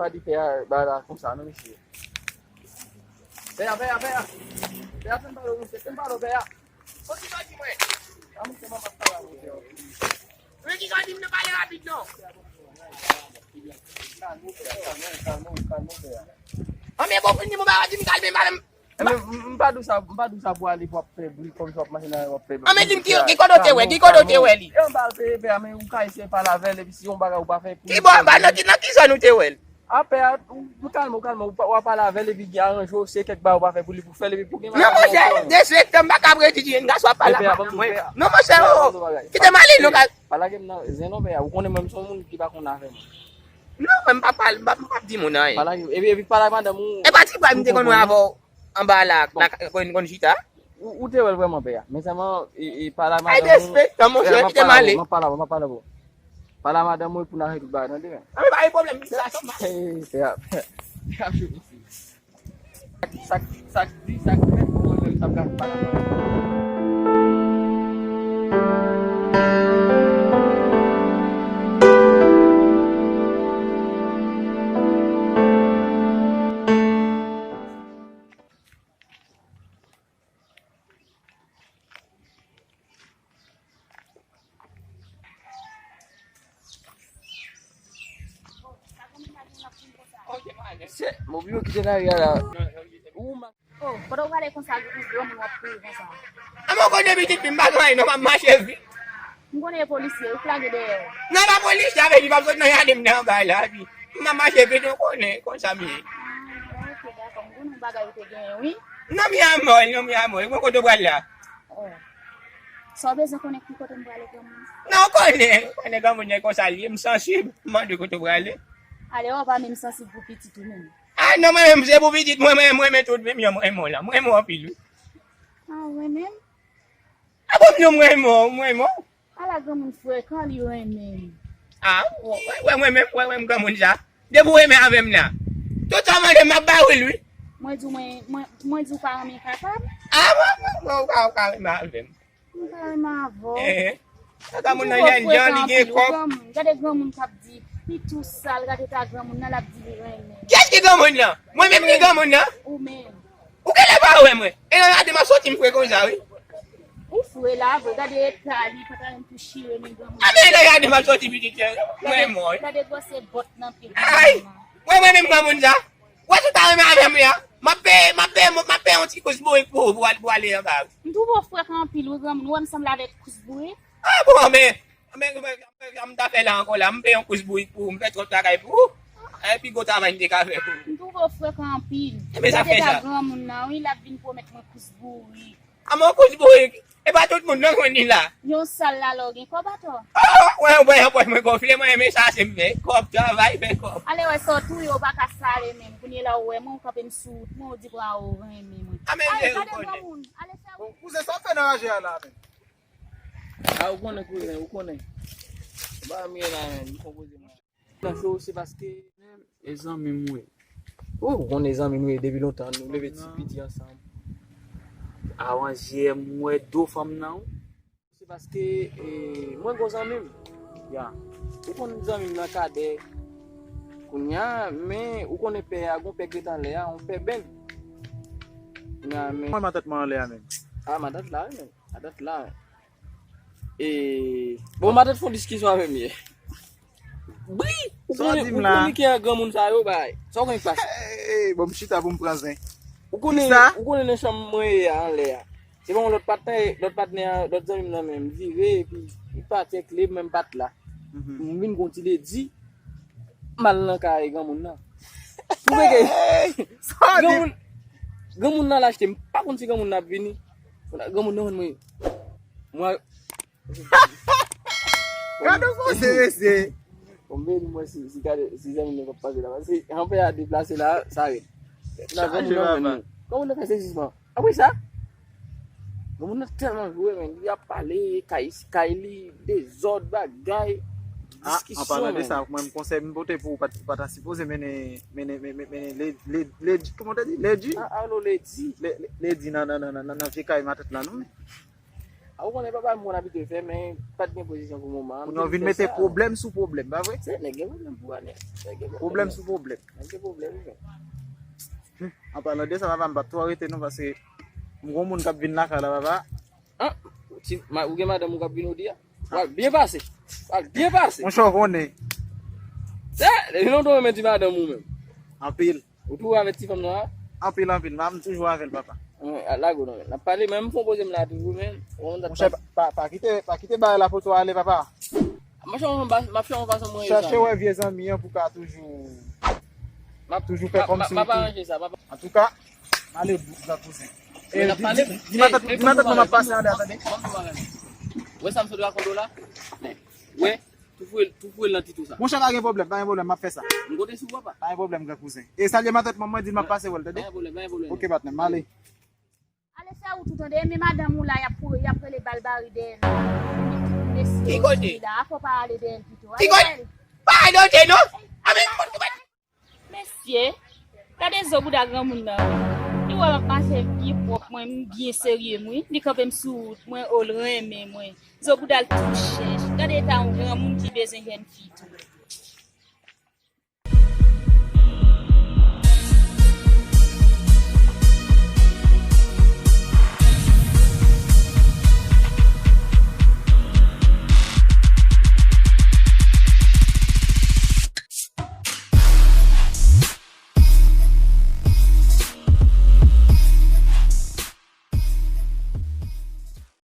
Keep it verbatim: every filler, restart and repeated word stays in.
Pa di pè a, ba la konsa, non, mesye. Pè a, pè a, pè a. Pè a, fè m pale w, mesye, fè m pale w, pè a. Fò ki pa di mwen. A, mesye, mwen pa pale avè w, pè a. Men ki sa di m nan pale rapid, non? Kalme w, pè a, kalme w, kalme w, kalme w, pè a. An, men bon, pou di m, ou pa di m kalme, madam. Ebyen, m, m pa di w sa, m pa di w sa pou ale, pou w ap fè bri, kòmsi w ap mache nan w ap fè bri. An, men di m ki, ki kote w te wè, ki kote w te wè li? E anba l te ye, pè a, men ou ka eseye pale avè l, epi si yon bagay ou pa fè pou li. Ki bò anba, nan ki, nan ki zòn ou te wè l? A, pè a, ou, ou kalme w, kalme w, w ap pale avè l, epi gen aranje w, se kèk bagay ou pa fè pou li, pou fè l, epi pou gen bagay. Non, monchè, derespektan, m pa ka predi ti jenn gason ap pale avè mwen. Non, monchè, o, kite m ale, non, ka. Pa lage m nan zen non, pè a, ou konnen mwen, m se yon moun ki pa konn afè mwen. Non, mwen, m pa pale, m pa, m pa di moun anyen. Pa lage, epi, epi pale ak madanm ou. E pa ti pral m te konn wè avè w. Anba la, nan ka-, konn, konn chita. Ou, ou te wè l vrèman, pè a. Men sèlman, e, e, pale a madanm ou. Ay, derespektan, monchè, kite m ale. M ap pale avè w, m ap pale avè w. Pale a madanm ou pou n aranje tout bagay, tande, men. A, men pa gen pwoblèm, sa, sa, sa. Hey, pè a, pè a, pè a, cho mesye. Sa, sa k di, sa k fèt, mwen menm, sa m ka pale avè w. Se, mobilo kite lari a la. Ou ma- Oh, pandan w prale konsa, granmoun w ap kouri konsa. A, mwen konnen pitit fi m pa gen anyen non, m ap mache vit. M konnen e polisye, ou k lage dèyè w. Non, pa polisye, avè li, pa sot nan jaden m nan anba la, epi m ap mache vit, ou konnen, konsa m ye. Ah, ok, dakò. M konnen yon bagay ou te genyen, wi. Non, mi amor, non, mi amor. Mwen kote w pral la? Oh. Sa w bezwen konnen ki kote m prale, granmoun? Non, ou konnen, ou konnen granmoun nan konsa l ye, m sansib. M mande w kote w prale. Ale, w pa menm sansib pou pitit ou menm. Ah non, mwen menm, se pou pitit mwen, mwen, mwen renmen tout, menm jan mwen renmen w la. Mwen renmen w anpil, wi. Ah, ou renmen m? Ah bon, non, mwen renmen w, mwen renmen w. Ala granmoun frekan, li renmen m. Ah, wè, wè, mwen menm, wè, wè, m granmoun sa. Depi w renmen avè m la. Tout sa w mande m, m ap ba ou l, wi. Mwen di w, mwen, mwen, mwen di w pa renmen kaka m? Ah, mwen, mwen, mwen, ou ka, ou ka renmen avè m. M pa renmen avè w. Eh, eh. Sa granmoun nan jèn jan, li gen kòb. Gade granmoun k ap di, li tou sal, gade eta granmoun nan, l ap di li renmen. Kiyès ki granmoun nan? Mwen menm ki granmoun nan? Ou menm. Ou genlè pa wè mwen. E nan jaden m ap soti m fre konsa, wi. Ou fre la vre, gade eta li, pantalon tou chire, men granmoun. A, men nan jaden m ap soti pitit, mwen mò, wi. Gade gwosè bòt nan pye granmoun nan. Ay! Mwen, mwen menm granmoun sa. Wè si w ta renmen avè m, wi, a. M ap peye, m ap peye, m ap peye yon ti kous bourik pou ou, pou al, pou ale anba, wi. M twouve w frekan anpil, wi, granmoun. Ou wè m sanble avèk kous bourik? Ah, bon, men, men, men, sa m ta fè la ankò la, m peye yon kous bourik pou ou, m fè twòp travay pou ou. E pi gwo travay m te ka fè pou ou. M twouve w frekan anpil. Ebyen, sa fè sa. Gade eta granmoun nan, wi, l ap vin pwomèt mwen kous bourik. A, men yon kous bourik. E pa tout moun non konn li la. Yon sal la, lè w gen kòb atò. Oh, wè, wè, wè, mwen gonfle, mwen renmen sa, se m fè kòb, travay, fè kòb. Ale wè sa w touye, w pa ka sale menm. Kounye la, w wè mwen, w kanpe m sou wout mwen, w di pran ou renmen mwen. A, men, ay, gade granmoun, ale fè wout. Bon, kouzen, sa w fè nan raje a la, menm? A, ou konnen, kouzen, ou konnen. Ou pa m ye la, menm, m konpoze mwen. Nan cho, se paske e zanmi m wi. Ou konnen zanmi m wi, depi lontan nou leve ti piti ansanm. Avan yè m wè do fanm nan wi. Se paske, eh, mwen gon zanmi m. Ya. Ou konn zanmi m nan Kadè. Kounye a, men ou konnen pè a, gon pè k ret anlè a, yon pè benn. Kounye a, men. Mwen matant mwen anlè a menm. A, matant la wi, men. Matant la. E, bon, matant fè yon diskisyon avè m yè. Bri! Ou konnen, ou konnen ki an granmoun sa yo bay. Sa w konnen k pase? Ey, bon, m chita pou m pran zen. Ou konnen, ou konnen nan chanm mwen ye a anlè a. Se pa yon lòt patnè, lòt patnè a, lòt zanmi m nan men m vire, epi li pati ak kle, mwen m pa t la. M vin gon ti ledi, m al nan kay granmoun nan. Ou veke granmoun, granmoun nan al achte, m pa konn si granmoun nan ap vini. Granmoun nan jwenn mwen. Mwen Gade w koze mesye. Bon, m vle di mwen si, si gade, si zanmi m nan k ap pase la, paske anpè a deplase la, sa rèd. Nan granmoun nan jwenn nou. Granmoun nan fè sezisman. Apre sa, granmoun nan tèlman jwe, men, li ap pale, kay, kay li, dezòd, bagay, diskisyon, men. An palan de sa, mwen, konsèy m pote pou ou, pa t, pa ta sipoze mennen, mennen, mennen, mennen, lè, lè, lè, kòman w te di? Ledi? A, alo, ledi. Lè, lè, ledi nan, nan, nan, nan, nan, nan vye kay matant lan, non, men. Ou konnen papa m konn abitye fè, men pa t gen pozisyon pou moman an. Kounye a w vin mete pwoblèm sou pwoblèm, pa vre? Se nèg gen pwoblèm pou ane. Nèg gen pwoblèm sou pwoblèm. Nèg gen pwoblèm, wi. An palan de sa, papa, m p ap twò rete non, paske m gon moun k ap vin lakay la, papa. An, ti, ma, ou gen madanm ou k ap vin ou di a? W al byen pase. W al byen pase. Monchè, w konnen. Se, depi lontan w renmen ti madanm ou menm. Anpil. Ou toujou avèk ti fanm nan a? Anpil, anpil. M toujou avè l, papa. Lage w non, men. N ap pale, men m fè yon poze m la toujou, men. Monchè, pa, pa kite, pa kite bagay la poto ale, papa. Monchè, m ap fè yon fason mwen. Chèche wè vye zanmi an pou ka toujou, toujou fè kòmsi. M ap aranje sa, m ap. Antouka, m ale gran kouzen. Di matant mwen m ap pase anlè a, tande. Wè sa m sot rakonte w la? Wè, tou foure l, tou foure l nan ti tou sa. Monchè, pa gen pwoblèm, pa gen pwoblèm, m ap fè sa. M konte sou ou, papa. Pa gen pwoblèm, gran kouzen. E salye matant mwen, mwen di l m ap pase wè l, tande? Pa gen pwoblèm, pa gen pwoblèm. Oke, patnè, m ale. Ale fè wout ou tande, men madanm ou la, y ap, y ap rele bal bari dèyè l. Mesye, ki kote? Ou la, fò pa ale dèyè l pito. Ale dèyè l. Pa ale dèyè l non. A men, m konn ki kote. Mesye, gade zo bouda granmoun nan wi. Li wè m ap mache byen pwòp, mwen, m byen serye m wi. Li kanpe m sou wout, mwen, o, l renmen mwen. Zo bouda l tou chèch. Gade eta yon granmoun ki bezwen jèn fi tou.